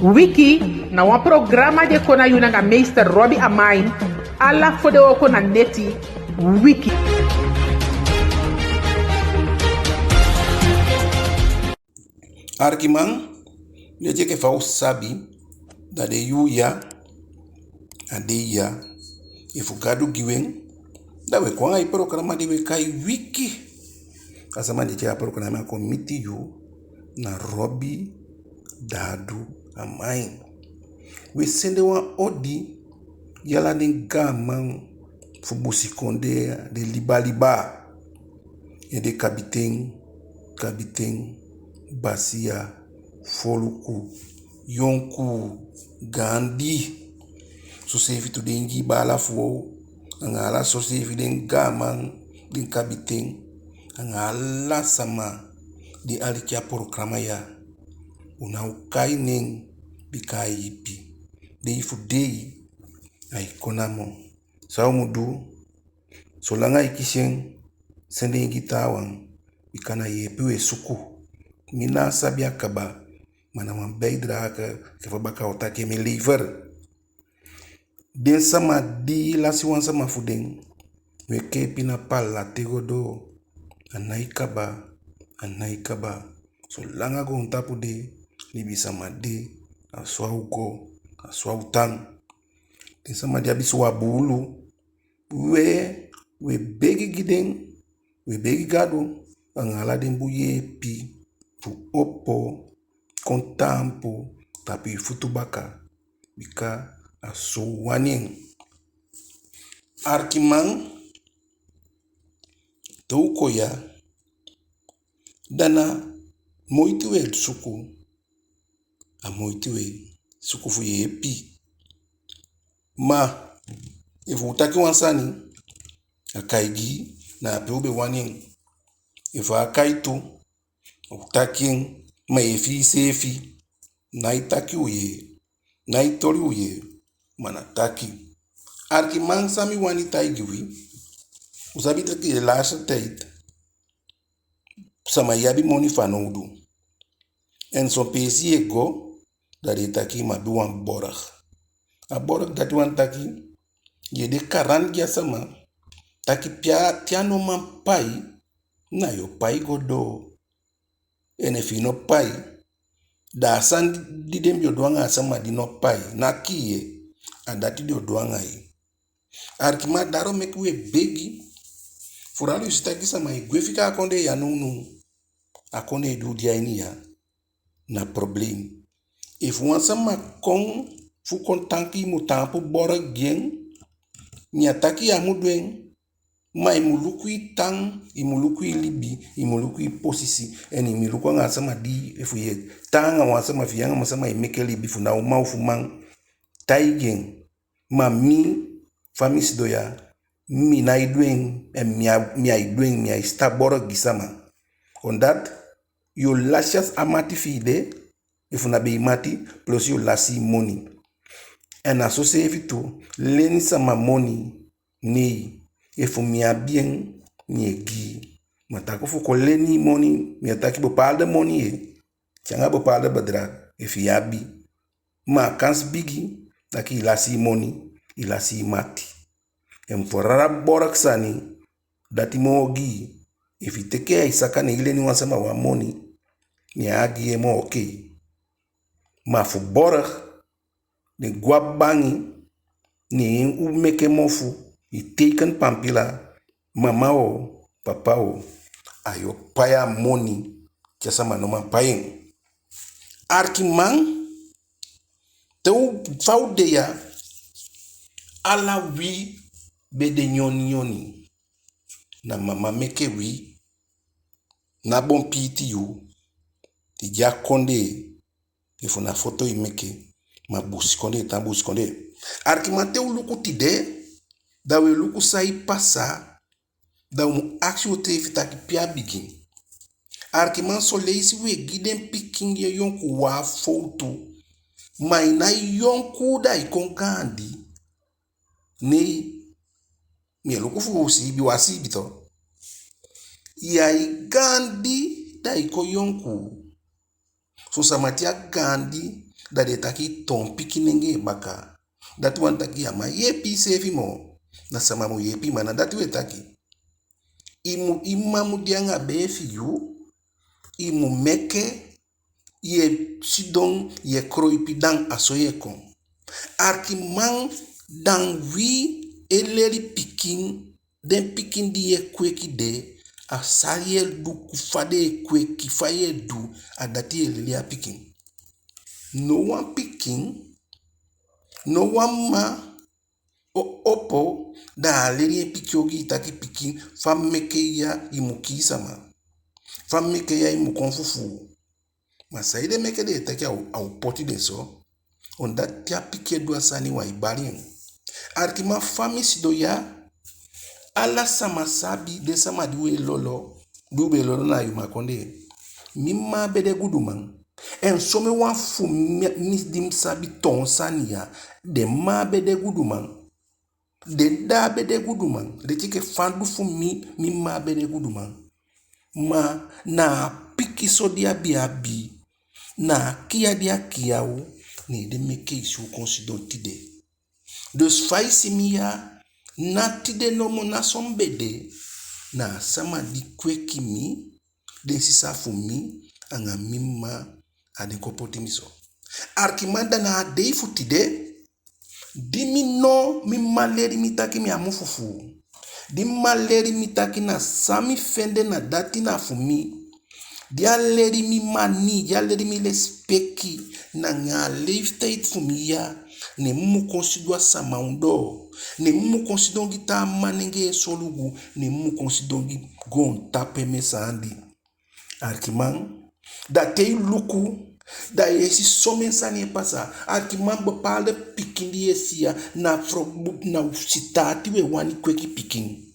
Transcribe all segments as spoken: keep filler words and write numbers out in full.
Wiki na wan programa di e kon na yu nanga meester Robbie Amain, ala fodewooko na neti. Wiki. Arkiman, leti enke fa u sabi, da den yuu ya, a dei ya, efu Gadu gi u en, da u e kon anga i programa di u e kai Wiki. A sama di e tyai a programa ya kon miti yu na Robbie Dadu Amain. U e sende wan odi gi ala den gaaman fu busikondee, den liba liba. Ede kabiten, kabiten, basiya, foluku, yonkuu, gaandi. Soseefi tu den Ingii baala fu u, anga ala soseefi den gaaman, den kabiten, anga ala sama di e aliki a programa ya. U ná o kai nen bika ai ipi. Dei fu dei, ai kon namo. San u mu du, solanga i kisi en, sende en gi taawan, bika na yeepi u e suku. Mi ná sabi a kaba, ma na wan bijdrage, enke fa Bakaa o taki, mi e lever. Den sama di lasi wan sama fu den, u e kee pina pala te go doo. A nái kaba, a nái kaba. Solanga goontapu de, libisama de, a so a o go, a so a o tan. Den sama di abi suwa buulu, we, we begi gi den, we begi Gadu, anga ala den bun yeepi, fu opo kon taampu tapu i futu baka, bika a so u wani en. Arkiman, te u kon ya, da na moiti u e suku, a moiti u e suku fu yeepi. Ma efu u taki wan sani, a kai gi, na ape u be wani en. Efu a kai tu, u taki en, ma efu iseefi nái taki u yee, nái toli u yee, ma na taki. Arkiman, san mi wani taigi wi, u sabi taki de laatste tijd sama e abi moni fanowdu. En son peesi yu e go, da den e taki i mu abi wan borg. A borg dati wani taki, yu e de garant gi a sama, taki pe a, te a no man pai, na yu o pai go doo. En efu i no pai, da a sani di den be o du anga a sama di no pai, ná kii, a dati den o du anga yu. Arkiman, daarom meke u e begi, vooral u si taki sama e gwe fika a kondee ya nownow, a kondee di u de a ini ya, na probleem. Efu wan sama kon fu kon taki i mu taampu borg gi en, mi á taki yu á mu du en, ma i mu luku i tan, i mu luku i libi, i mu luku i posisi, en i mu luku anga a sama di, efu yu e tan anga wan sama, efu yu anga wan sama e meke libi, fu na uman ofu man, taigi en. Ma mi, fa mi sidon ya, mi nái du en, en mi á, mi ái du en, mi ái sita borg gi sama. Omdat yu o lasi a mati fi i de, efu na be i mati, plus yu o lasi i moni. En na soseefi tu, leni sama moni, nei, efu mi abi en, mi e gi. Ma taki fu kon leni i moni, mi e taki bepaalde moni, ye, te anga bepaalde bedrag, efu i abi. Ma a kans bigi, taki i lasi i moni, i lasi i mati. En vooral a borg sani, dati moo ogii, efu i teke a i saka, ne i leni wan sama wan moni, ne a á gi i en moo, oké. Ma fu borg, ne go a bangi, ne u meke mofu, i teken pampila, mama o, papa o, a yu o pai a moni, te a sama no man pai en. Arkiman, te u, fa u de ya, ala wi be de nyoni nyoni. Na mama meke wi, ná bon piiti yu, i de a kondee, efu na foto i meke, ma busikondee tan busikondee. Arkiman, te u luku tide, da u e luku san e pasa, da u mu akisi useefi taki pe a bigin. Arkiman, son leisi u e gi den pikin, yonkuu wan fowtu, ma i nái yonkuu da i kon gaandi. Nei, mi e luku fu u siibi, u á siibi tu. Yu nái gaandi da i kon yonkuu. Son sama te a gaandi, da den e taki i toon pikinengee baka. Dati wani taki ya man yeepi iseefi moo. Na sama mu yeepi i, ma na dati we taki. I mu, i mma mu de anga bee fi yu, i mu meke, ye sidon, ye kroipi, dan a so ye kon. Arkiman, dan wi e leli pikin, den pikin di ye kweki de, a san ye du, fa den e kweki, fa ye du, a dati ye leli a pikin. No wan pikin, no wan mma o opo, da a leli en pikin ogii taki pikin, fa meke ya i mu kii sama. Fa meke ya i mu kon fufuu. Ma saide meke den e taki a o, a o poti den so? Omdat te a pikin e du a sani, wan e bali en. Arkiman, fa mi sidon ya, ala sama sabi, den sama di u e lolo, di u be e lolo na a yu mankondee. Mi mma á be de guduman. En somen wan fu mi, mi di mi sabi toon sani ya, den mma á be de guduman. Den dda á be de guduman. Leti enke fa a du fu mi, mi mma á be de guduman. Ma na a pikinso di a be abi, na a kiya di a kiya u, ne den meke i si u kon sidon tide. Dus fa i si mi ya, ná tide nomo, ná so mi be de, na a sama di kweki mi, den sisa fu mi, anga mi mma, a den kon poti mi so. Arkiman, da na a dei fu tide, di mi no, mi mma leli mi taki mi á mu fufuu. Di mi mma leli mi taki na san mi fende na dati na fu mi. Di a leli mi mani, di a leli mi lesipeki, nanga a leeftijd fu mi ya, ne mi mu kon sidon a sama ondoo. Ne mi mu kon sidon gi taa manengee solugu, ne mi mu kon sidon gi goontapu en mesaandi. Arkiman, da te i luku, da ye si somen sani e pasa. Arkiman, bepaalde pikin di ye si ya, na fro-, na sitaati we wani kweki pikin.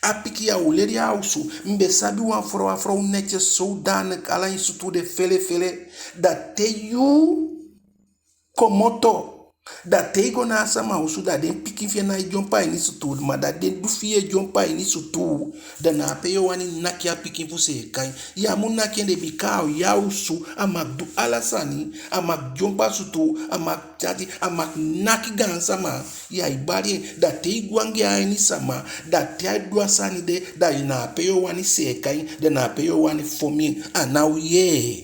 A pikin ya o leli a osu. Mi be sabi wan frow, a frow netjes zodanig, ala en sutuu de fele fele. Da te yu komoto, da te i go na a sama osu, da den pikin fi en nái dyonbo a ini sutuu, ma da den du fi i e dyonbo a ini sutuu, da na ape yo wani naki a pikin fu seeka en. Ya mu naki en de, bika a o i a osu, a mag du ala sani, a mag dyonbo a sutuu, a mag tyati, a mag naki gaansama. Ya e bali en, da te i go anga en a ini sama, da te a du a sani de, da na ape yo wani seeka en, da na ape yo wani fon en, a ná o yee.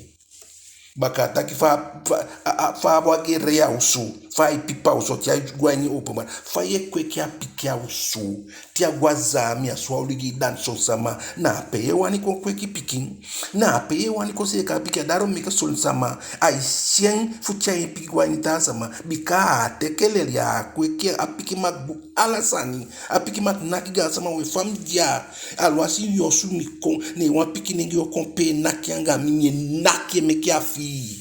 Baka a taki fa, fa, a, a, fa a wagi e lei a osu, fa ai pipa osu, te ai go a ini openbaar. Fa ye kweki a pikin a osu, te a go a zaami, a so a o ligi i dati son sama. Na ape ye wani kon kweki pikin. Na ape ye wani kon seeka a pikin. A dati o meke son sama ai si en fu tyai en pikin go a ini taa sama. Bika a teke leli, a kweki, a pikin mag du ala sani. A pikin mag naki gaansama. We, fa mi de ya, alwasi yu osu mi kon, ne wan pikinnengee o kon pee naki anga mi, mi e naki en meke a fii.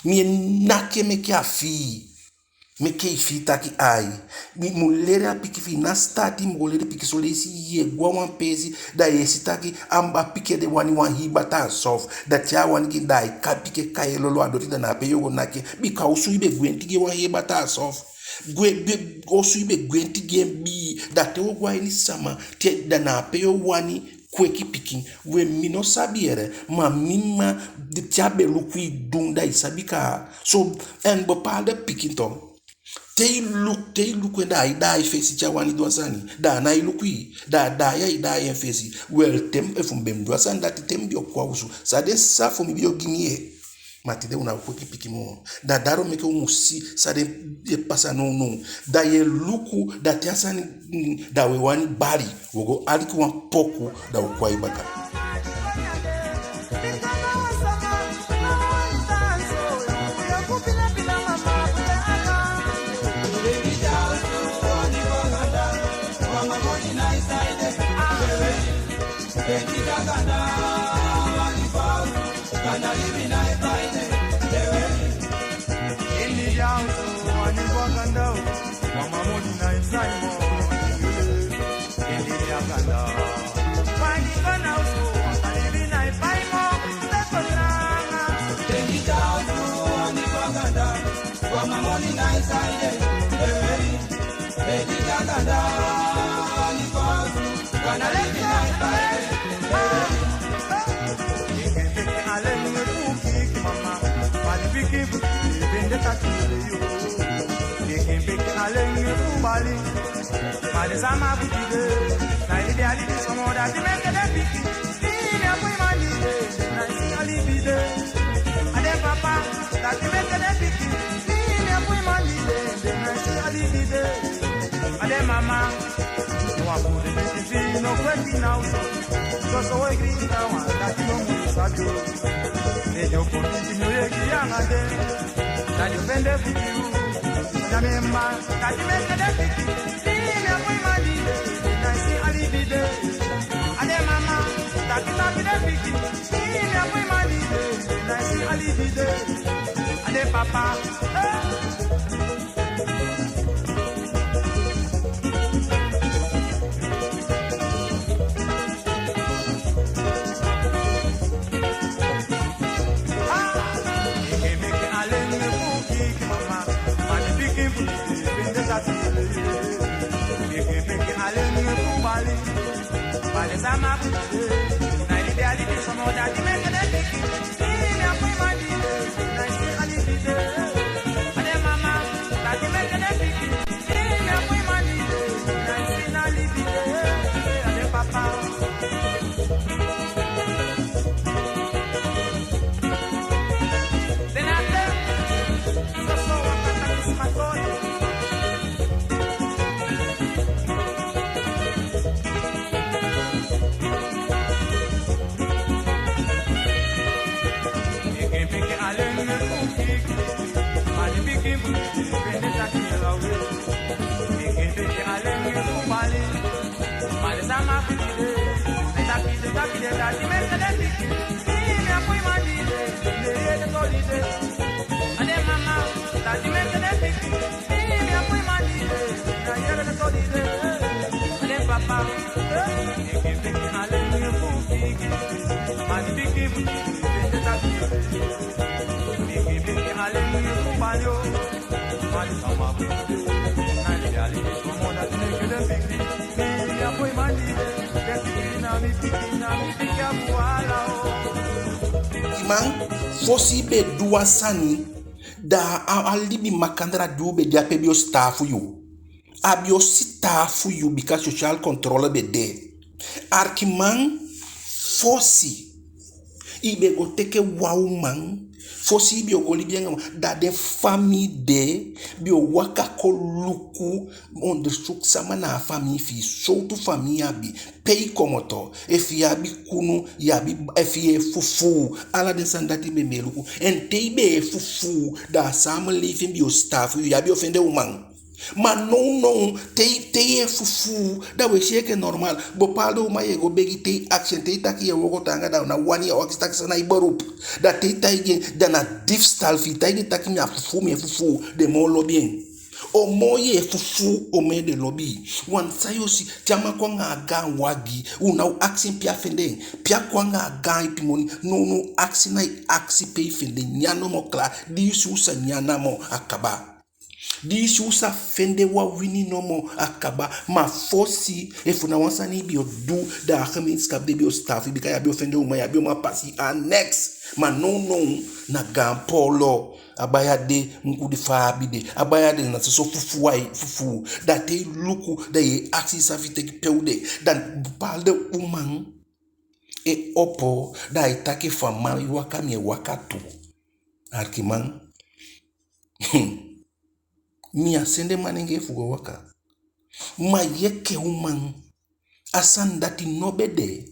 Mi e naki en meke a fii. Meke i fii taki ai. Mi mu leli a pikin fi i, ná sitaati i mu go leli pikin. Son leisi ye go a wan peesi, da ye si taki a, a pikin de wani wan hii bataa sofu. Da te a wani gi en, da ai kai pikin, kai e lolo a doti, da na ape yo go naki en. Bika osu i be gwenti gi en wan hii bataa sofu. Gwe, be, osu i be gwenti gi en bii, da te wo go a ini sama, te, da na ape yo wani kweki pikin. We, mi no sabi yee, ma mi mma, di te a be luku i dun, da i sabi kaa. So, en bepaalde pikin tu, te i luk, te i luku en, da ai daai fesi te a wani du a sani. Da a nái luku i, da a daai, ai daai en fesi. Wel, te mi, efu mi be mu du a sani dati te mi be o kon a osu, san den sisa fu mi be o gi mi yee. Ma tide u ná o kweki pikin moo. Da dati o meke u mu si san de e pasa nownow. Da ye luku, da te a sani, mm, da we wani bali. Wo go aliki wan poku, da wo kon a i baka. Alen e fu bali, ma den sama fu tide, na i libi a libi somo, dati meke den piki. Ini a poi man di de, na i si a libi de. A den papa, dati meke den piki. Ini a poi man di de, na i si a libi de. A den mama, no wan fu den pikin fi i no kweki na osu. Soso we gri na wan, dati no mu sabi. Ne den o kon pikin no yegi anga den. Dati o fende fu yu. Dati meke den piki. Ini a poi man di de, na i si a libi de. A den mama, taki taki den piki. Ini a poi man di de, na i si a libi de. A den papa, eh. Man, fosi i be du wan sani, da a, a libi makandra di u be de ape be o sitaafu yu. A be o sitaafu yu bika sociale controle be de. Arkiman, fosi i be go teke wan uman, fosi i be o go libi anga wan, da den famii de be o waka kon luku, onderzoek sama na a famii fi i, sowtu famii i abi, pe i komoto, efu i abi kunu, i abi, efu i e fufuu, ala den sani dati be be e luku. En te i be e fufuu, da a samenleving be o sitaafu yu, i á be o fende uman. Ma nownow, te i, te i e fufuu, da u e si en enke normaal. Bepaalde uman yu e go begi, te i akisi en, te i taki yu e wooko taanga, da a ná wani, a o akisi taki san na i beroep. Da te i taigi en, da na diefstal fi i, taigi en taki mi a fufuu, mi e fufuu, den moo lobi en. Omoo yu e fufuu, omoo den lobi i. Want san yu o si, te a man kon anga a gaan wagi, u ná o akisi en pe a fende en. Pe a kon anga a gaan ipi moni, nownow akisi na i akisi pe i fende, nyan nomo, klaar. Di i si u sa nyan namo, a kaba. Di i si u sa fende wan wini nomo, a kaba. Ma fosi, efu na wan sani i be o du, da a gemeenschap de be o sitaafu i, bika i á be o fende uman, i á be o man pasi, a niks. Ma nownow, na gaan poolo, a baya de, muku di fa a abi de, a baya de, na soso fufuu ai fufuu. Da te i luku, da i e akisi iseefi taki pe u de. Da bepaalde uman e opo, da ai taki fa man e waka, mi e waka tu. Arkiman. Mi á sende manengee fu go waka. Ma yu enke uman, a sani dati no be de.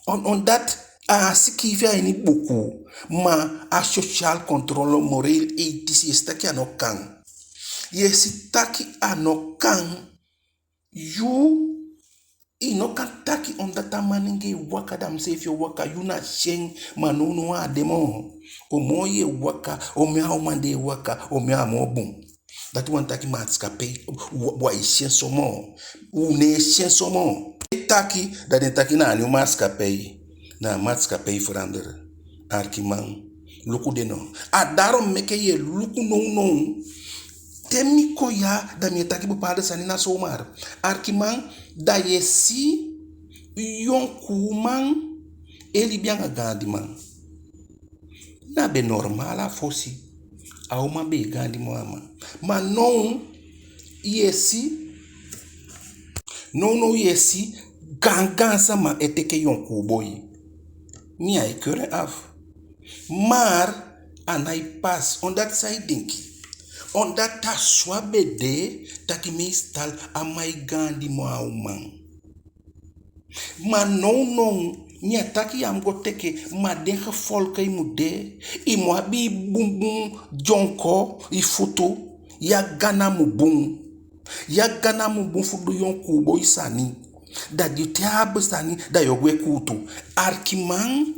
On, on dati a á sikiifi a ini buku, ma a sociale controle, moreel, ethisch, yu e si taki a no kan. Yu e si taki a no kan. Yu, i no kan taki omdat a manengee waka, da miseefi o waka, yu na syen, ma nownow a á de moo. Omoo yu e waka, omen a uman di e waka, omen a moo bun. Dati wani taki maatschappij, u, u á e si en so moo. U ná e si en so moo. Taki, da den taki na a nyun maatschappij, na a maatschappij verander. Arkiman, luku den no. A daarom meke yu e luku nownow. Te mi kon ya, da mi e taki bepaalde sani na zomaar. Arkiman, da yu e si yonkuuman e libi anga gaandiman. Na be normaal a fosi. A uman be e gaandi moo a man. Ma now, Yu e si, nownow yu e si, gaangaan sama e teke yonkuu boi. Mi á e keur en af. Maar a nái pasi, omdat san i denki? Omdat a so a be de, taki meestal a man e gaandi moo a uman. Ma nownow, mi á taki yu á mu go teke, ma den gevolgen i mu de, i mu abi i bunbun dyonko, i futu, yu á gaan namo bun. Yu á gaan namo bun fu du yonkuu boi sani. Da di te a abi sani, da yu o gwe kuutu. Arkiman,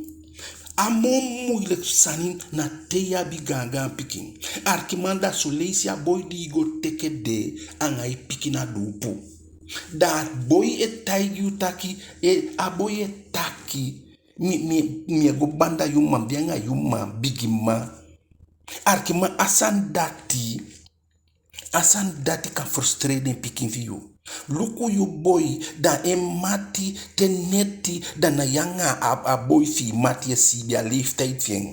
a moo muiliki sani na te yu abi gaangaan pikin. Arkiman, da son leisi a boi di i go teke de anga i pikin na duupu. Da a boi e taigi yu taki, e, a boi e taki, mi, mi, mi e go banda yu mma, mi be anga yu mma, bigi mma. Arkiman, a sani dati, a sani dati kan frustreer den pikin fi yu. Luku yu boi, da en mati, te neti, da na yu anga a, a boi fi i mati e siibi, a leeftijd fi en.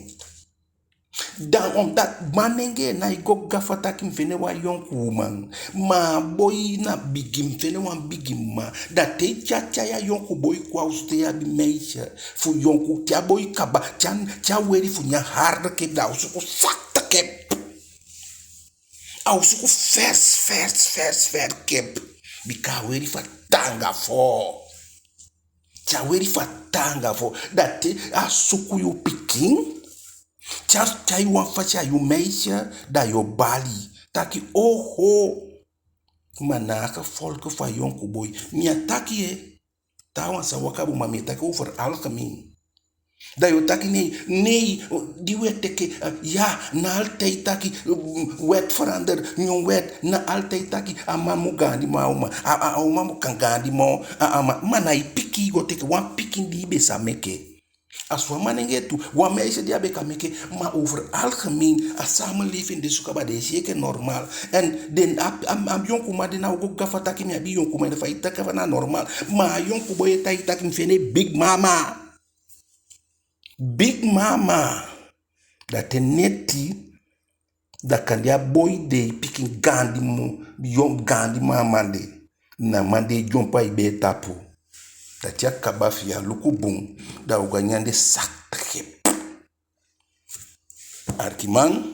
Da omdat manengee nái go gafa taki mi fende wan yonkuu uman. Ma a boi na bigi, mi fende wan bigi mma. Da te i tyai tyai a yonkuu boi kon a osu te yu abi meisje fu yonkuu, te a boi kaba, te a, te a weli fu nyan harde kip, da a o suku zachte kip. A o suku vers, vers, vers, vers kip. Bika a weli fu a taanga foo. Te a weli fu a taanga foo. Da te a suku yu pikin, te a tyai wan fasi a yu meisje, da yu o bali. Taki oho. Ma na a gevolgen fu a yonkuu boi. Mi á taki, e, taawan sa waka bun, ma mi e taki over algemeen. Da yu o taki nee, nee, di u e teke, eh, ya, na altijd taki, mm, wet verander, nyun wet, na altijd taki a man mu gaandi moo a uman, a, a, a uman mu kan gaandi moo a, a man. Ma na i pikin i go teke, wan pikin di i be sa meke. A so wan manengee tu, wan meisje di a be kan meke, ma over algemeen, a samenleving de so kaba, den e si en enke normaal. En den a, a, a yonkuu man, den ná o go gafa taki mi abi yonkuu man, den fa i taki fa na normaal. Ma a yonkuu boi e taigi taki mi fende big mama. Big mama. Da te neti, da kande a boi de, i pikin gaandi moo, yu gaandi moo a man de. Na man de e dyompo a i bee tapu. Da te a kaba fi i, a luku bun, da a o go nyan den zachte kip. Arkiman,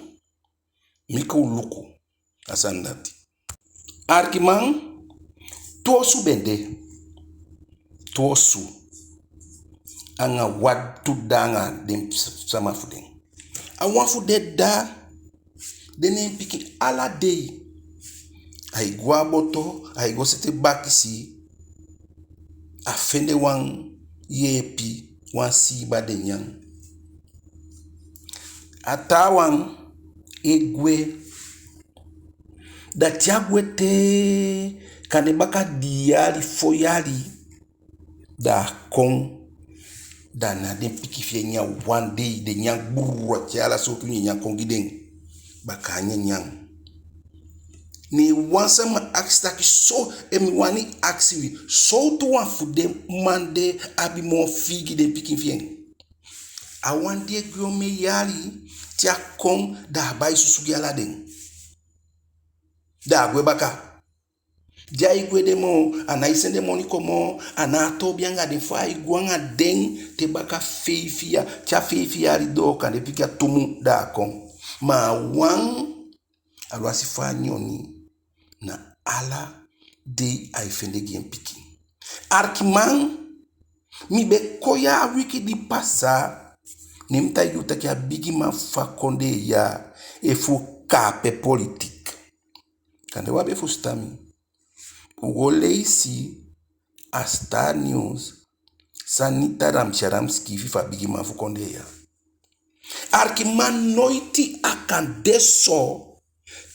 meke u luku a sani dati. Arkiman, tu osu be de. Tu osu. Anga wan tu dda anga den s-, sama fu den. A wan fu den dda, den ne en pikin ala dei. Ai go a boto, ai go sete bakisi. A fende wan yeepi, wan siiba den nyan. A taawan e gwe. Da te a gwe te, kande baka dii yali, fo yali, da a kon, da na den pikin fi en nyan wan dei, den nyan gburu, a tyai ala sowtu nyanyan kon gi den. Baka a nyanyan. Ne wan sama akisi taki so, e, mi wani akisi wi, sowtu wan fu den man de abi moo fii gi den pikin fi en? A wan di e gwe omen yali, te a kon, da a bai susu gi ala den. Da a gwe baka. Di ai gwe de moo, a nái sende moni kon moo, a ná a toobi anga den, fa ai go anga den te baka feifi ya, te a feifi yali doo, kande pikin a tu mun, da a kon. Ma a wan, alwasi fa a nyoni, na ala dei ai fende gi en pikin. Arkiman, mi be kon ya a wiki di pasa, ne mi taigi u taki a bigiman fu a kondee ya e fu kaape politik. Kande u á be fusutan mi. U go leisi a Star News, san Nita Ramcharan sikiifi fu a bigiman fu kondee ya. Arkiman, noiti a kan de so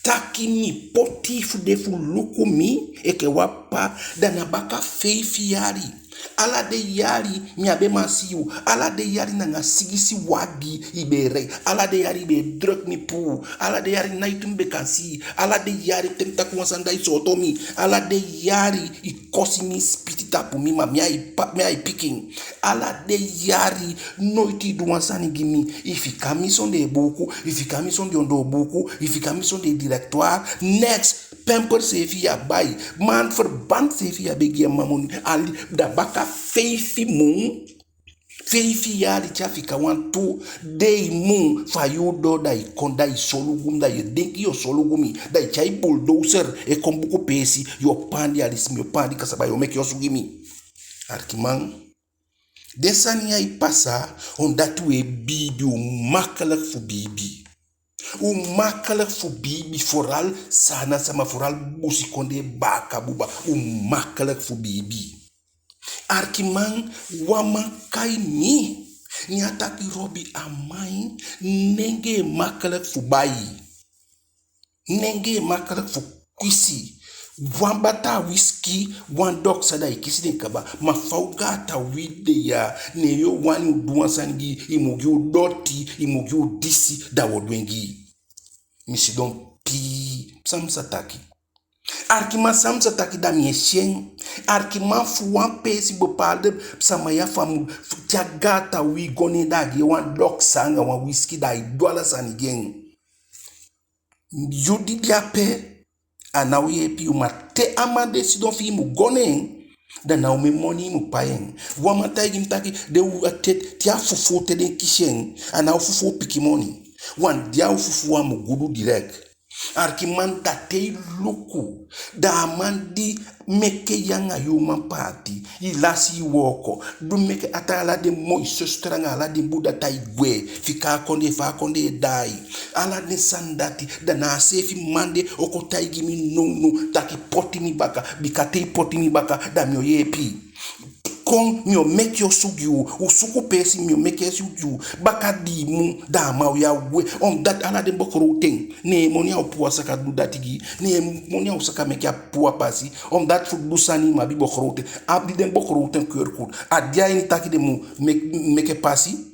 taki mi poti fu de fu luku mi enke wan ppa, da na baka feifi yali. Ala den yali mi á be man si yu. Ala den yali na anga sigisi wagi i be e rei. Ala den yali i be e druk mi puu. Ala den yali nái tu mi be kan si i. Ala den yali te mi taki wan sani da i sooto mi. Ala den yali i kosi mi, sipiti tapu mi, ma mi a i ppa, mi a i pikin. Ala den yali noiti i du wan sani gi mi. I fika mi sondee buuku, i fika mi sondee ondoo buuku, i fika mi sondee directoire, neks. Pamper seefi yu á bai. Maandverband seefi yu á be gi a man moni. Ali, da baka feifi mun, feifi yali te a fika wantu dei, mun, fa yu doo, da i kon, da i solugu mi, da yu denki yu o solugu mi, da i tyai bulldozer e kon buku peesi, yu o paandi alisi, mi o paandi kasaba, yu o meke osu gi mi. Arkiman, den sani ya e pasa, omdat u e biibi, u makkelijk fu biibi. U makkelijk fu biibi, vooral Saanan sama, vooral busikondee baaka buba, u makkelijk fu biibi. Arkiman, wan man kai mi, ne a taki: Robi, a man, nengee makkelijk fu bai. Nengee makkelijk fu kisi. Wan bataa wisiki, wan doksa, da i kisi den kaba. Ma fa u gaata wi de ya, ne yu o wani u du wan sani gi i, i mu gi u doti, i mu gi u disi, da u o du en gi i. Mi sidon pii, san mi sa taki? Arkiman, san mi sa taki, da mi e si en. Arkiman, fu wan peesi bepaalde sama ya, fa mu, fu te a gaata wi go ne en, da a gi en wan doksa anga wan wisiki, da ai du ala sani gi en. Yu di de ape, a ná o yeepi yu, ma te a man de sidon fi i mu go ne en, da na omen moni i mu pai en. Wan man taigi mi taki, den u, a te, te a fufuu, te den kisi en, a ná o fufuu pikin moni. Wan di a o fufuu, a mu gudu direct. Arkiman, da te i luku, da a man di meke yu anga yu uman paati, i lasi i wooko, du meke a taa, ala den moi zuster anga ala den buda tai gwe, fika a kondee, fa a kondee daai. Ala den sani dati, da na a seefi man de o kon taigi mi nownow taki poti mi baka, bika te i poti mi baka, da mi o yeepi i. Kon, mi o meke osu gi u, u suku peesi, mi o meke osu gi u. Baka dii mun, da a man o ya gwe. Omdat ala den begroting, ne en moni a o puu a saka du dati gi i, ne en moni a o saka meke a puu a pasi. Omdat fu du sani i mu abi begroting. A di den begroting keur goed, a di a ini taki den mu mek-, meke pasi.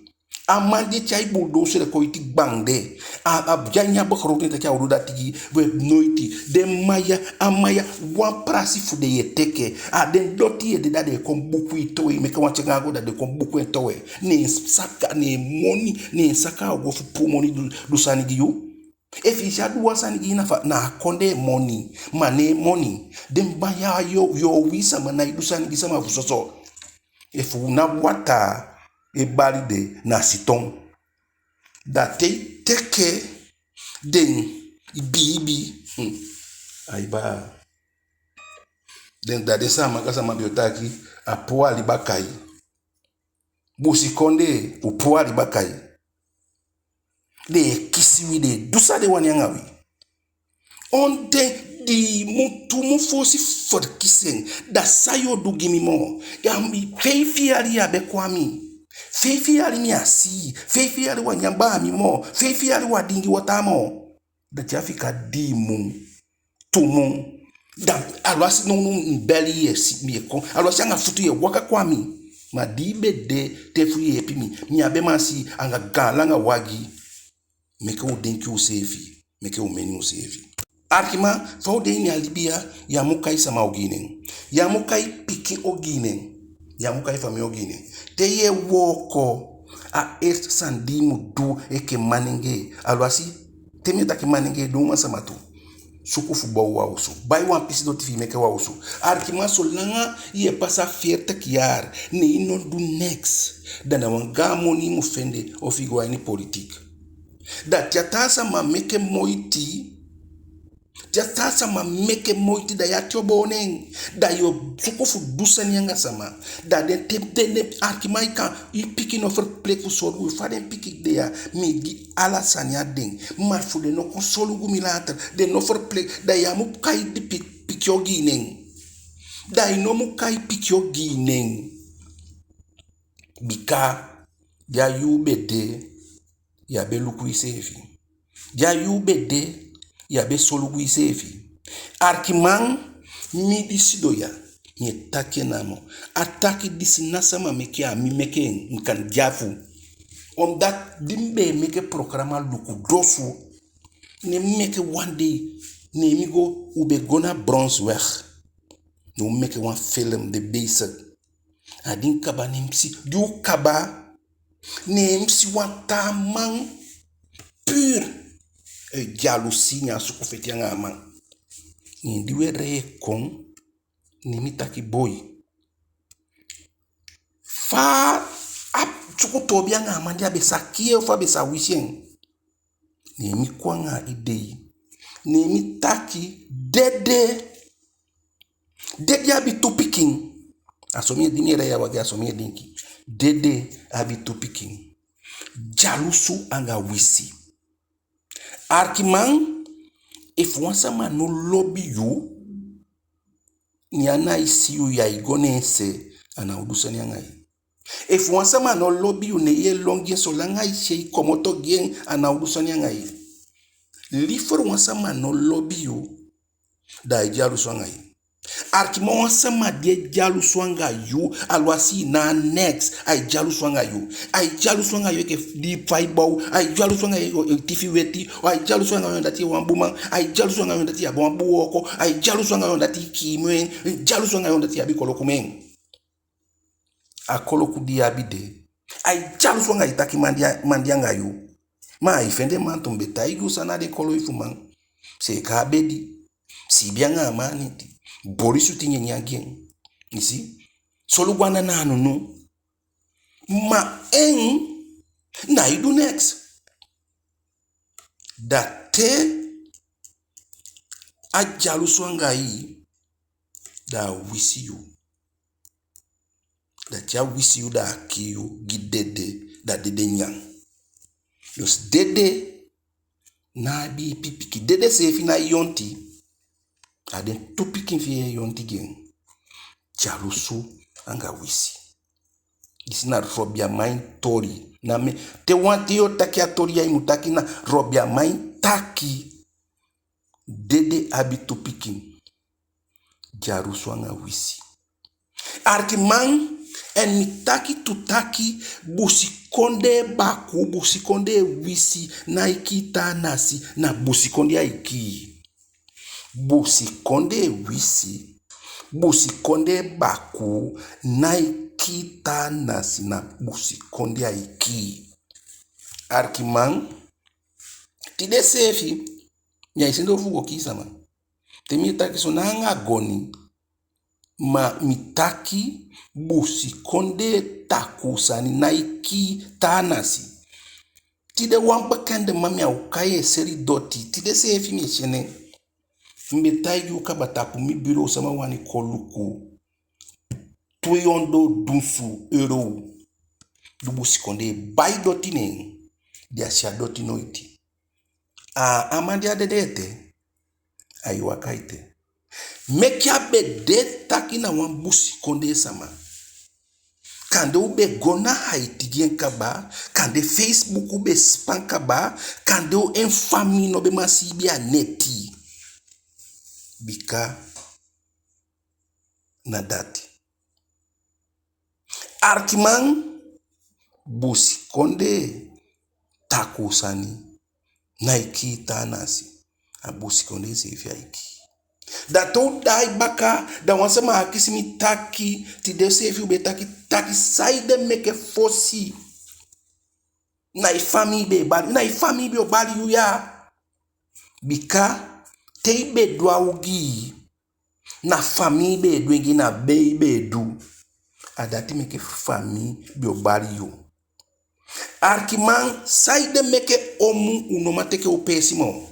A man di e tyai bulldozer e kon iti gban de, a, a di a ini a begroting taki a o du dati gi i, we noiti. Den man ya, a man ya, wan prasi fu den yu e teke. A den doti yu e de, da den e kon buku i towe, i meke wan tyanga go, da den kon buku en towe. Ne en saka, ne en moni, ne en saka a o go fu puu moni du, du sani gi yu. Efu i si a du wan sani gi i, na fa, na a kondee moni, ma ne en moni. Den man ya, yu o, yu o wii sama, ná e du sani gi sama fu soso. Efu na wataa e bali de, na siton. Da te i teke den, i biibi. Hmm. Ai baa. Den, da den Saamaka sama be o taki, a puu a liba kai. Busikondee, u puu a liba kai. Den e kisi wi, den e du san den wani anga wi. On ten di i mu, tu mun fosi verkiezing, da san yu o du gi mi moo? Ya mi, feifi yali yu á be kon a mi. Feifi yali mi á si i. Feifi yali wi á nyan baami moo. Feifi yali wi á diingi wataa moo. Da te a fika dii mun, tu mun, da alwasi nownow mi beli yu, e si mi e kon, alwasi anga futu yu e waka kon a mi. Ma di i be de te fu yeepi mi, mi á be man si i anga gaan langa wagi. Meke u denki useefi, meke u meni useefi. Arkiman, fa u de ini a libi ya, yu á mu kai sama ogii nen. Yu á mu kai pikin ogii nen. Yu á mu kai famii ogii nen. Te yu e wooko, a eerste sani di i mu du enke manengee, alwasi te mi e taki manengee, den uman sama tu, suku fu bow wan osu. Bai wan pisi doti fi i meke wan osu. Arkiman, solanga yu e pasa veertig jaar, ne i no du niks, da na wan gaan moni i mu fende, ofu i go a ini politiek. Da te a taa sama meke moiti, te a taa sama meke moiti, da yu ati o boon ne en. Da yu o suku fu du sani anga sama. Da den te, den, den, arkiman, i kan, i pikin no verplicht fu solugu yu. Fa den pikin de ya, mi e gi ala sani a den. Ma fu den no kon solugu mi later, den no verplicht, da yu á mu kai den pi-, pikin ogii nen. Da i no mu kai pikin ogii nen. Bika di a yuu be de, yu á be luku iseefi. Di a yuu be de, yu á be solugu iseefi. Arkiman, mi di sidon ya, mi e taki en namo. A taki disi ná sama meke en, a mi meke en, mi kan dyafu. Omdat di mi be e meke programa Luku Dosu, ne mi meke wan dei, ne mi go, u be go na Brownsweg. Ne u meke wan film, De Bezig. A di mi kaba, ne mi si, di u kaba, ne mi si wan taa man, puur, eh, jaloezie, ne a suku feti anga a man. Ne di we lei e kon, ne mi taki: Boi, fa a suku toobi anga a man di a be sa kii en ofu a be sa wisi en? Ne mi kon anga a idei. Ne mi taki: Dede. Dede abi tu pikin. A so mi e, di mi e lei a wagi, a so mi e denki. Dede abi tu pikin. Dyalusu anga wisi. Arkiman, efu wan sama no lobi yu, ne a nái si yu, ya e go ne en se, a ná o du sani anga yu. Efu wan sama no lobi yu, ne yu e lon gi en, solanga i si en, i komoto gi en, a ná o du sani anga yu. Liever wan sama no lobi yu, da ai dyalusu anga yu. Arkiman, wan sama di e dyalusu anga yu, aluwasi i ná a neks, ai dyalusu anga yu. Ai dyalusu anga yu enke di fa i bow, ai dyalusu anga yu enke i tifi weti, ai dyalusu anga yu dati i wan bun man, ai dyalusu anga yu dati i abi wan bun wooko, ai dyalusu anga yu dati i kiin moo en, dyalusu anga yu dati i abi koloku moo en. A koloku di i abi de, ai dyalusu anga yu taki man de, man de anga yu. Ma ai fende man tu. Mi be taigi u san na den koloi fu man. Seeka a bedi, siibi anga a man a neti, boli switi nyanyan gi en. I si? Solugu ana na a nunu. Ma en nái du neks. Da te a dyalusu anga yu, da a wisi yu. Da te a wisi yu, da a kii yu gi dede, da dede nyan. Dus dede ná abi ipi pikin. Dede seefi nái yonti. A den tu pikin fi en e yonti gi en. Dyalusu anga wisi. Disi na Robi Amain toli. Na mi, te wan ten yu o taki a toli ya, i mu taki na Robi Amain taki. Dede abi tu pikin. Dyalusu anga wisi. Arkiman, en mi taki tu taki, busikondee bakuu, busikondee wisi nái kii taa nasi, na busikondee ai kii. Busikondee wisi, busikondee bakuu nái kii taa nasi, na busikondee ai kii. Arkiman, tide seefi, mi á e sende u fu go kii sama. Te mi e taki so, ná anga goni, ma mi taki busikondee takuu sani nái kii taa nasi. Tide wan bekende man, mi á o kai en, e seli doti. Tide seefi mi e si en. Mi be taigi u kaba, tapu mi bilow sama wani kon luku. Tu ondoo dunsu euro. Du busikondee bai doti neen. Den á si a doti noiti. A, a man di a dede ete, ai waka ete. Meke a be de taki na wan busikondee sama. Kande u be go na Haiti gi en kaba, kande Facebook be span kaba, kande en famii no be man siibi a neti. Bika na dati. Arkiman, busikondee takuu sani nái kii taa nasi. A busikondee seefi ai kii. Da te u daai baka, da wan sama akisi mi taki, tide seefi u be taki, taki saide meke fosi na i famii be e bali, na i famii be o bali yu ya. Bika te i be du a ogii, na famii be e du en gi, na bee i be e du. A dati meke famii be o bali yu. Arkiman, saide meke omu u no man teke u peesi moo?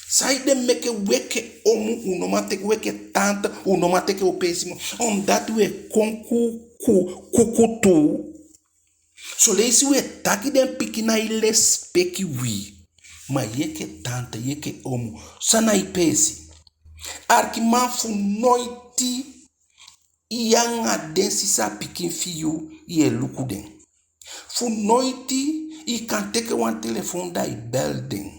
Saide meke u enke omu u no man teke, u enke tante u no man teke u peesi moo? Omdat u e kon ku, ku, kukutu. Son leisi u e taki den pikin nái lesipeki wi. Ma yu enke tante, yu enke omu, san na i peesi? Arkiman, fu noiti i anga den sisa pikin fi yu, yu e luku den. Fu noiti i kan teke wan telefon da i bel den.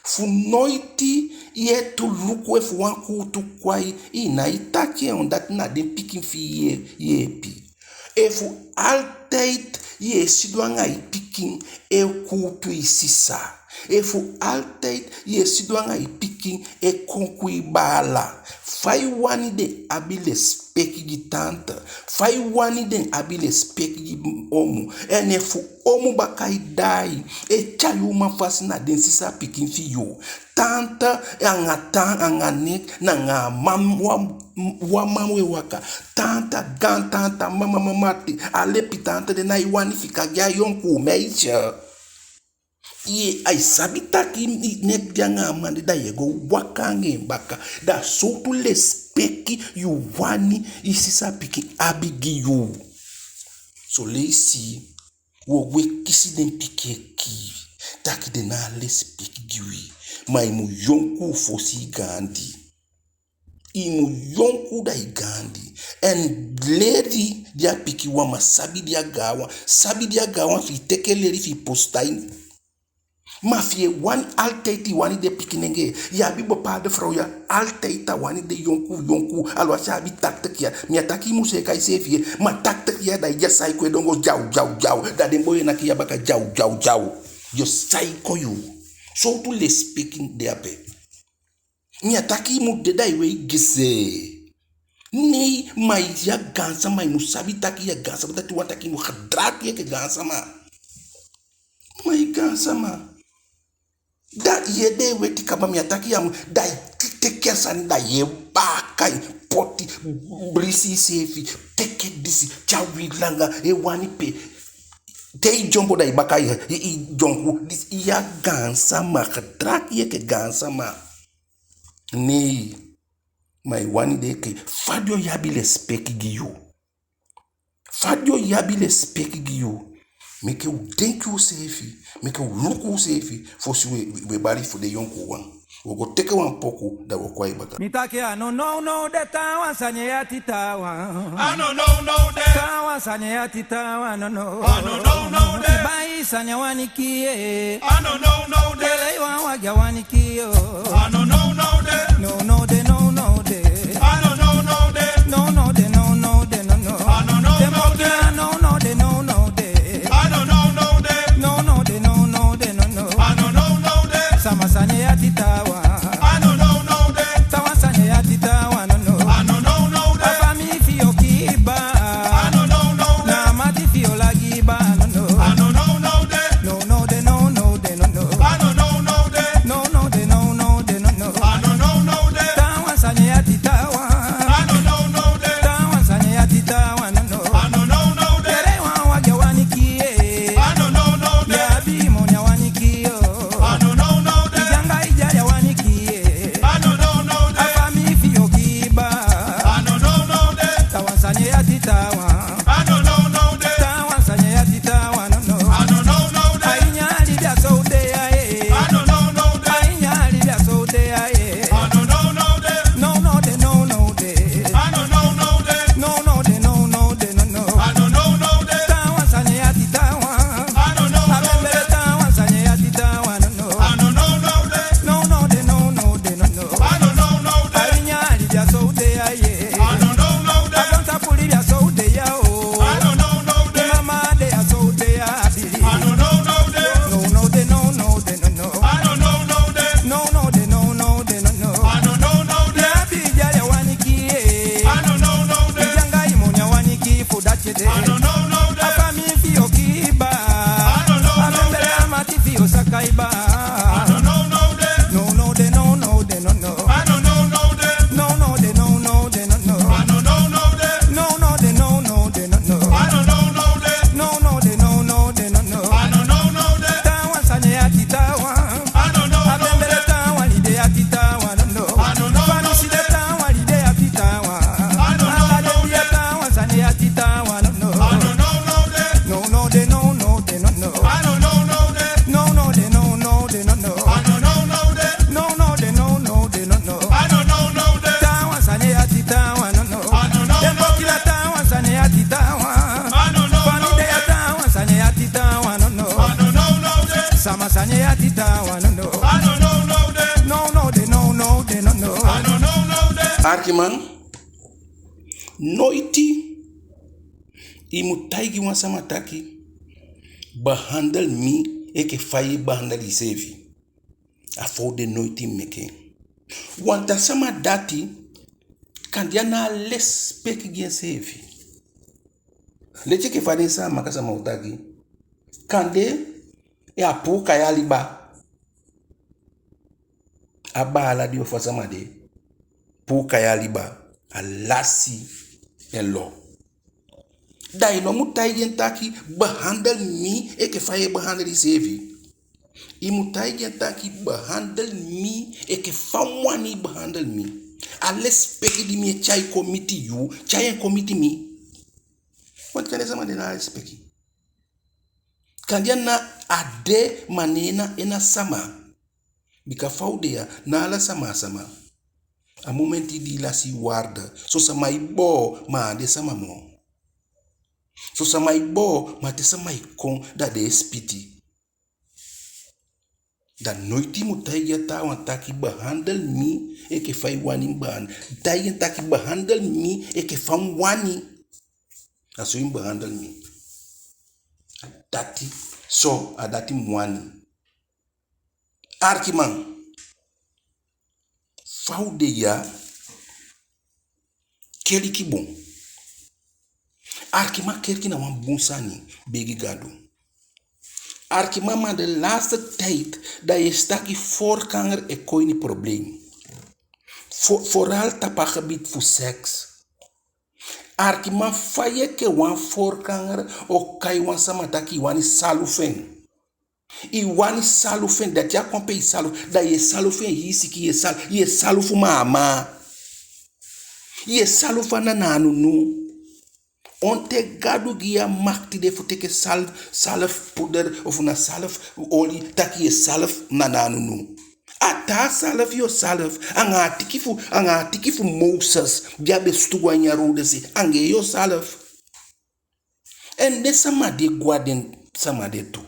Fu noiti i e tu luku efu wan kuutu kon a i, i nái taki en, omdat na den pikin fi i e yeepi. Efu altijd i e sidon anga i pikin e kuutu i sisa. Efu altijd i e sidon anga i pikin e konku i baala. Fa i wani den abi lesipeki lesipeki gi tanta. Fa i wani den abi lesipeki gi omu. En efu omu baka e daai, e tyai uman fasi na den sisa pikin fi yu. Tanta anga tan anga nek, nanga a man wan, wan man we waka. Tanta, gaan tanta, mama, mama, te, a lepi tanta de ná e wani fika gi a yonkuu meisje. Ye, ai sabi taki i nek de anga a man de, da ye go waka anga en baka. Da sowtu lesipeki yu wani i sisa pikin abi gi yu? Son leisi wo gwe kisi den pikin e kii, taki den ná a lesipeki gi wi. Ma i mu yonkuu fosi i gaandi. I mu yonkuu da i gaandi. En leli di a pikin wan, ma sabi di a gaanwan. Sabi di a gaanwan fi i teke leli fi i pusutan. Ma fi i e wani altijd, i wani de pikinengee. I abi bepaalde frow ya, altijd a wani de yonkuu, yonkuu. Alwasi a abi tachtig jaar. Mi á taki i mu seeka iseefi ye. Ma tachtig jaar da i de a saiko e dongo dyaw, dyaw, dyaw. Da den boi e naki i a baka dyaw, dyaw, dyaw. Yo saiko yu. Sowtu lesipeki de ape? Mi á taki i mu de da i wei gisi. Nei, ma i a gaansama, i mu sabi taki i a gaansama, dati wani taki i mu gedraag yu enke gaansama. Ma i gaansama. Da ye de weti kaba, mi á taki ya mu, da i teke a sani, da ye baaka en poti, blisi iseefi, teke disi, tyai uwii langa, e wani pe. Te i dyombo da i baka i, i, i dyombo, disi i a gaansama, gedraag yu enke gaansama. Nei, ma i wani de enke fa den o abi lesipeki gi yu. Fa den o abi lesipeki gi yu. Meke u denki useefi, meke u luku useefi, fosi we, we, we bali fu den yonkuuwan. Wo go teke wan poku, da wo kon a i baka. Mi taki a no, no, no, de taawan sani e ati taawan. A no, no, no, de. Taawan sani e ati taawan, no, no. A no, no, no, de. Bai sani a wani kii e. A no, no, no, de. Lei wan wagi a wani kii o. A no, no, no, de. No, no, de, no, no, de. A no, no, no, de. No, no, de, no, no, de, no, no. A no, no, no, de. No, no, de, no, no, de. A no, no, no, de. No, no, de, no, no, de, no, no. A no, no, no, de. Sama sani e ati taawan. A no, no, no, de. Taawan sani e ati taawan, no, no. A no, no, no, de. A famii fi yu o kii baa. A no, no, no, de. Na a mati fi yu o lagi baa, no, no. A no, no, no, de. No, no, de, no, no, de, no, no. A no, no, no, de. No, no, de, no, no, de, no, no. A no, no, no, de. Taawan sani e ati taawan. A no, no, no, de. Taawan sani e ati taawan, no, no. A no, no, no, de. Lei wan wagi a wani kii e. A no, no, no, de. I abi moni a wani kii o. A no, no, no, de. I dyanga i dyai a wani kii e. A no, no, no, de. A famii fi yu o kii baa. A no, no, no, de. Taawan sani e ati taawan. A no, no, no, de. Taawan sani e ati taawan, no, no. A no, no, no, de. A ini a libi a so u de ya, e. A no, no, no, de. A ini a libi a so u de ya, e. A no, no, no, de. No, no, de, no, no, de. A no, no, no, de. No, no, de, no, no, de, no, no. A no, no, no, de. Taawan sani e ati taawan. A no, no, no, de. A bembele taawan sani e ati taawan, no, no. A no, no, no, de. No, no, de, no, no, de, no, no. A no, no, no, de. A ini a libi a so u de ya, e. A no, no, no, de. A gontapu libi a so u de ya, o. A no, no, no, de. Mama de a so u de ya, abi. A no, no, no, de. No, no, de, no, no, de, no, no. A no, no, no, de. No, no, de, no, no, de, no, no. A no, no, no, de. I abi dyai a wani kii e. A no, no, no, de. I dyanga i moni a wani kii fu dati ede. A no, no, no, de. A famii fi yu o kii baa. A no, no, no, de. A bembele a mati fi yu o saka i baa. A no, no, no, de. No, no, de, no, no, de, no, no. A no, no, no, de. No, no, de, no, no, de, no, no. A no, no, no, de. No, no, de, no, no, de, no, no. A no, no, no, de. No, no, de, no, no, de, no, no. A no, no, no, de. Taawan sani e ati taawan. A no, no, no, de. A bembele taawan libi e ati taawan, no, no. A no, no, no, de. Famii si de taawan libi e ati taawan. A no, no, no, de. Ala den di a taawan sani e ati taawan, no, no. A no, no, no, de. No, no, de, no, no, de, no, no. A no, no, no, de. No, no, de, no, no, de, no, no. A no, no, no, de. No, no, de, no, no, de, no, no. A no, no, no, de. Taawan sani e ati taawan, no, no. A no, no, no, de. Den bokila taawan sani e ati taawan. A no, no, no, de. Famii de ya taawan sani e ati taawan, no, no. A no, no, no, de. Sama sani e ati taawan, no, no. A no, no, no, de. No, no, de, no, no, de, no, no. A no, no, no, de. Arkiman, noiti i mu taigi wan sama taki, behandel mi enke fa i e behandel iseefi. A fa u de noiti meke. Want a sama dati, Kande a ná a lesipeki gi enseefi. Leti enke fa den Saamaka sama o taki. Kande a puu kai a liba. A baala di o fu a sama de puu kai a liba, a lasi en lo. Da i no mu taigi en taki: behandel mi enke fa yu e behandel iseefi. I mu taigi en taki: behandel mi enke fa mi wani i behandel mi. A lesipeki di mi e tyai kon miti yu, tyai en kon miti mi. Want kande sama de ná a lesipeki. Kande a ná a de, ma ne en na, en na sama. Bika fa u de ya, ná ala sama a sama. A momenti di i lasi i waarde, son sama e boo, ma a á de sama moo. Son sama e boo, ma te sama e kon, da den e sipiti. Da noiti i mu taigi a taawan taki: behandel mi enke fa i wani mi behandel. Taigi en taki: behandel mi enke fa mi wani. A so i mu behandel mi. A dati so, a dati mi wani. Arkiman, fa u de ya, keliki bun. Arkiman, keliki na wan bun sani, begi Gadu. Arkiman, ma de laatste tijd, da yu e si taki voorganger e kon ini probleem. Vo-, vooral tapu a gebied fu seks. Arkiman, fa yu enke wan voorganger o kai wan sama taki i wani salufu en. I wani salufu en, dati a kon pe i salufu, da yu e salufu en hii sikin, yu e sal-, yu e salufu mama. Yu e salufu a nanaa nunu. On ten Gadu gi yu a makiti de fu teke sal-, salufu puder ofu na salufu oli taki yu e salufu nanaa nunu? A taa salufu yu o salufu, anga a tiki fu, anga a tiki fu Moses, di a be sutu go a ini a Rode Zee, anga en yu o salufu. En den sama di e go a den sama de tu.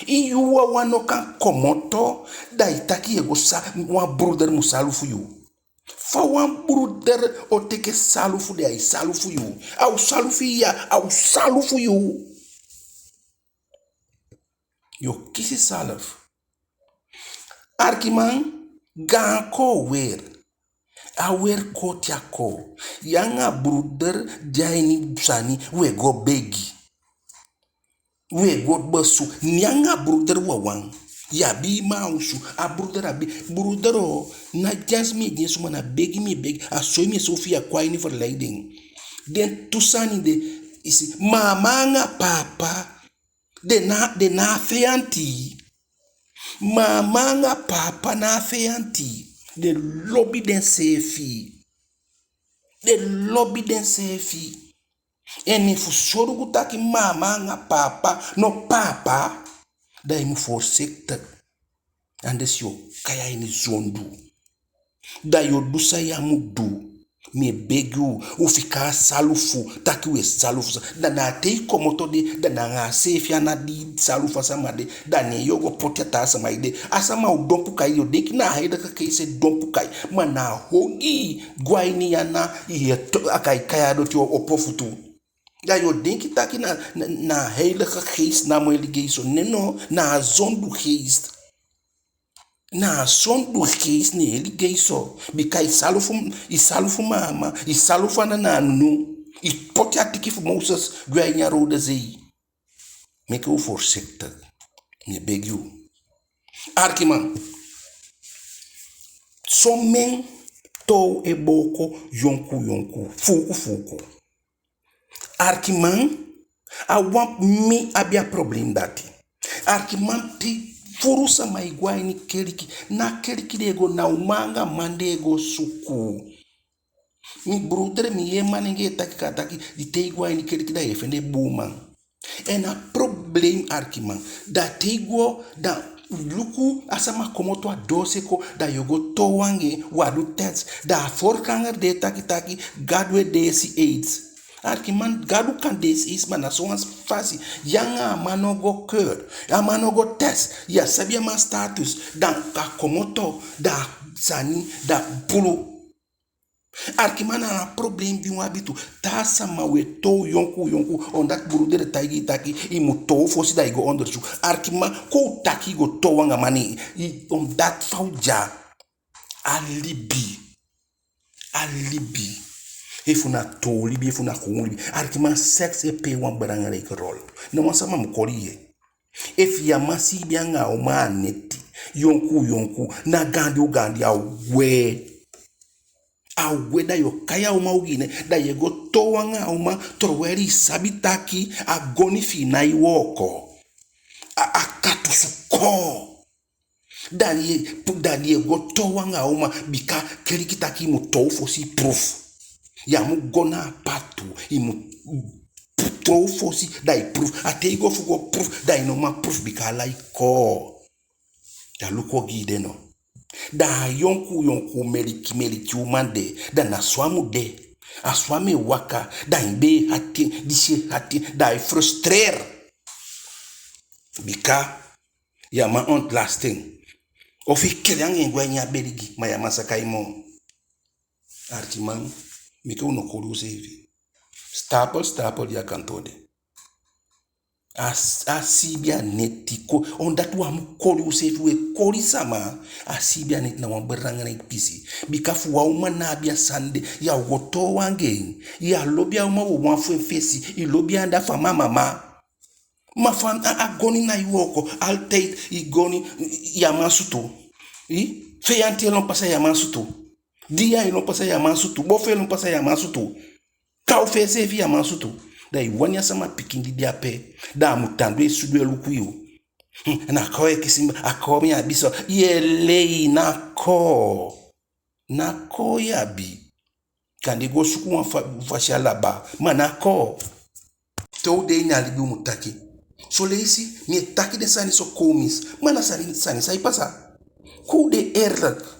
Yu wawan no kan komoto, da i taki yu e go sa-, wan broeder mu salufu yu. Fa wan broeder o teke salufu de, ai salufu yu? A o salufu yu ya, a o salufu yu. Yu o kisi salufu. Arkiman, gaan koo weer. A weer koo te a koo. Yu anga broeder de a ini sani, u e go begi. U e go besu. Yu anga broeder wawan. Yu abi i mma a osu. A broeder abi. Broeder o, ná dyansi mi e dyansi, ma na begi mi e begi. A soi mi e soi fi yu á kon a ini verleiding. Den tu sani de, i si, mama anga papa. Den ná, den ná feyanti. Mama anga papa ná feyanti. Den lobi denseefi. Den lobi denseefi. En efu solugu taki mama anga papa no papa, da i mu voorzichtig. Anders yu o kai a ini zondu. Da yu o du san yu á mu du. Mi e begi u, u fika a salufu, taki u e salufu sa. Da na a te i komoto de, da na anga a seefi ana di i salufu a sama de, da ne yu o go poti a taa sama ede. A sama o dompu kai, yu o denki na a Heilige Geest e dompu kai. Ma na a ogii go a ini yu ana, yu e to-, a kai kai a doti o opo futu. Da yu o denki taki na, na, na a Heilige Geest namo e ligei so. Nee no, na a zondu geest. Na a zondu geest ne e ligei so. Bika i salufu, i salufu mama, i salufu ana na a nunu, i poti a tiki fu Moses gwe a ini a Rode Zee. Meke u voorzichtig. Mi e begi u. Arkiman. Somen toow e booko yonku yonku. Fuuku fuuku. Arkiman, a wan mi abi a probleem dati. Arkiman, te furu sama e go a ini keliki, ná keliki den e go, na uman anga man den e go suku. Mi broeder, mi yee manengee e taki kaa taki, di te i go a ini keliki da yu e fende buuman. En a probleem, arkiman, da te i go, da luku a sama komoto a doose kon, da yu o go toow anga en, u á du test. Da a voorganger de e taki taki, Gadu e deesi aids. Arkiman, Gadu kan deesi aids, ma na sowan fasi. Yu anga a man no go keur, a man no go test, yu á sabi a man status, da a komoto, da a sani, da a pulu. Arkiman, na a probleem di u abi tu. Taa sama u e toow yonku yonku, omdat broeder taigi i taki i mu toow fosi da i go onderzoek. Arkiman, kon u taki i go toow anga man, i, omdat fa u de ya, a libi. a libi. Efu na toow libi, efu na kuun libi. Alikiman, seks e pee wan belangrijk rol. Ná wan sama mu koli yu. Efu yu á man siibi anga a uman a neti, yonkuu yonkuu, na gaandi u gaandi, a gwe. A gwe, da yu o kai a uman ogii, ne da yu e go toow anga a uman, terwijl i sabi taki a goni fi i nái wooko. A, a katusu koo. Da yu e, da yu e go toow anga a uman, bika keliki taki i mu toow fosi i proof. Yu á mu go na a patu, i mu toow fosi, da i proof. A te i go fu go proof, da i no man proof, bika ala i koo. Da luku ogii de no. Da a yonkuu yonkuu meliki meliki uman de, da na so a mu de. A so a mu e waka, da i bee e hati en, disi e hati en, da ai frustreer. Bika yu á man ontlast en. Ofu i keli anga en gwe a ini a beligi, ma yu á man saka en moo. Alikiman, meke u no koli useefi. Stapel, stapel di a kantoo de. A, a siibi a neti ko, omdat u á mu koli useefi, u e koli sama. A siibi a neti na wan belangrijk pisi. Bika fu wan uman ná abi a sani de, yu á o go toow anga en. Yu á lobi a uman wawan fu en fesi, i lobi en anda fu a mama. Ma fa a, a goni nái wooko, altijd i goni, yu á man sutu. I, feyanti e lon pasa, yu á man sutu. Dii yali e lon pasa, yu á man sutu. Bofo e lon pasa, yu á man sutu. Kaw fee seefi yu á man sutu. Da i wani a sama pikin di de ape, da a mu tan doo e sudu e luku yu. Hmm, na koo e kisi mi, a koo mi abi so. Yu e lei, ná koo. Ná koo yu abi. Kande go suku wan fa, fasi a laba, ma ná koo. Te u de ini a libi u mu taki. Son leisi mi e taki den sani so komisch, ma na sani, sani san e pasa. Kon u de eerlijk.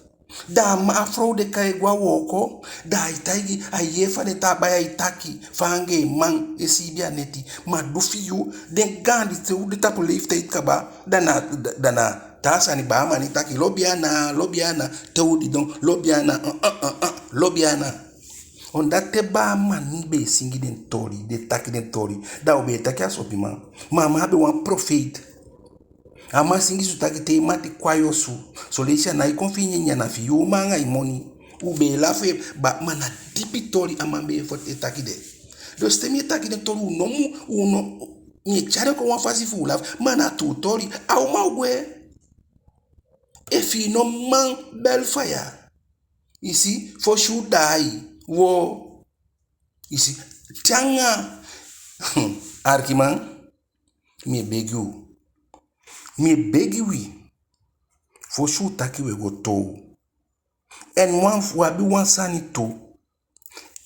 Da a man, a frow de kan e go a wooko, da ai taigi, ai yee fa den taa baya e taki, fa anga en man e siibi a neti. Ma du fi yu, den gaandi, te u de tapu leeftijd kaba, da na, da, da na taa sani. Baa Mani taki, lobi ana, lobi ana, te u didon, lobi ana, uh, uh, uh, uh, lobi ana. Omdat te Baa Mani be e singi den toli, den taki den toli, da u be e taki a sopiman. Ma a man be wan profeet. A man singi so taki te i mati kon a yu osu, son leisi a nái kon fi i nyanyan, na fi yu uman anga i moni. U be e lafu, baa, ma na dipi toli a man be e foti e taki de. Dus te mi e taki den toli, u no mu, u no, mi e tyai den kon wan fasi fu u lafu, ma na tuu toli. A uman o gwe. Efu i no man bel faya, i si, fosi u daai, wo. I si, te anga, alikiman, mi e begi u. Mi e begi wi. Fosi u taki u e go toow. En wan, u abi wan sani tu.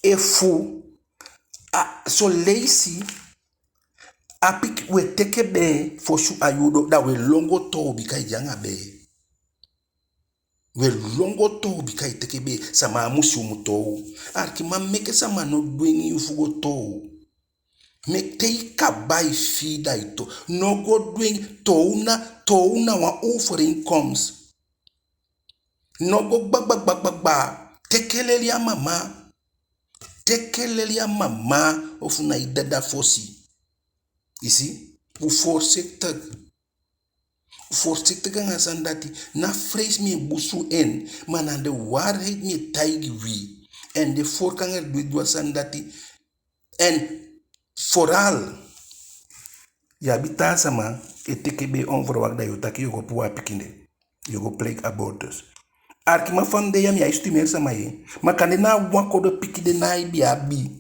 Efu, a, son leisi, a pik, u e teke bee fosi a yuu doo, da u e lon go toow bika i de anga bee. U e lon go toow bika i teke bee, sama á mu si u mu toow. Alikiman, meke sama no dwengi yu fu go toow. Meke te i kaba i fii da i toow. No go dwengi, toow na, toow na wan overeenkomst. No go gba, gba, gba, gba, gba. Teke leli a mama. Teke leli a mama ofu na i dada fosi. I si? U voorzichtig. U voorzichtig anga a sani dati. Ná freisi mi e busu en, ma na de waarheid mi e taigi wi. En de voorganger di du a sani dati. En vooral, yu abi taa sama e teke bee onverwacht, da yu o taki yu o go puu a pikin de. Yu o go pleeg abortus. Alikiman, fa mi de ya mi á e stimuleer sama ye. Ma kande na wan kodo pikin de na i be abi.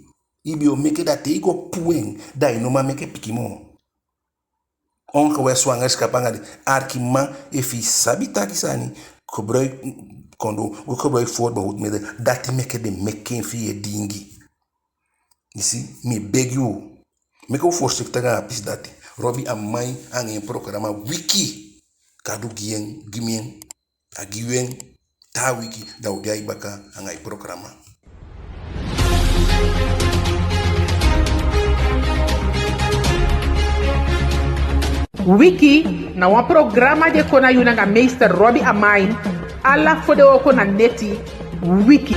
I be o meke, da te i go puu en, da i no man meke pikin moo. Ongewenst zwangerschap anga den. Alikiman, efu i sabi taki sani, gebruik condoom, go gebruik voorbehoedmiddel, dati meke den meke en fi i e diingi. I si, mi e begi u. Meke u voorzichtig anga a pisi dati. Robi Amain anga en programa Wiki. Gadu gi en, gi mi en. A gi wi en, taa wiki da u de ya baka anga i programa. Wiki na wan programa di e kon na yu nanga meester Robi Amain, ala fodewooko na neti. Wiki.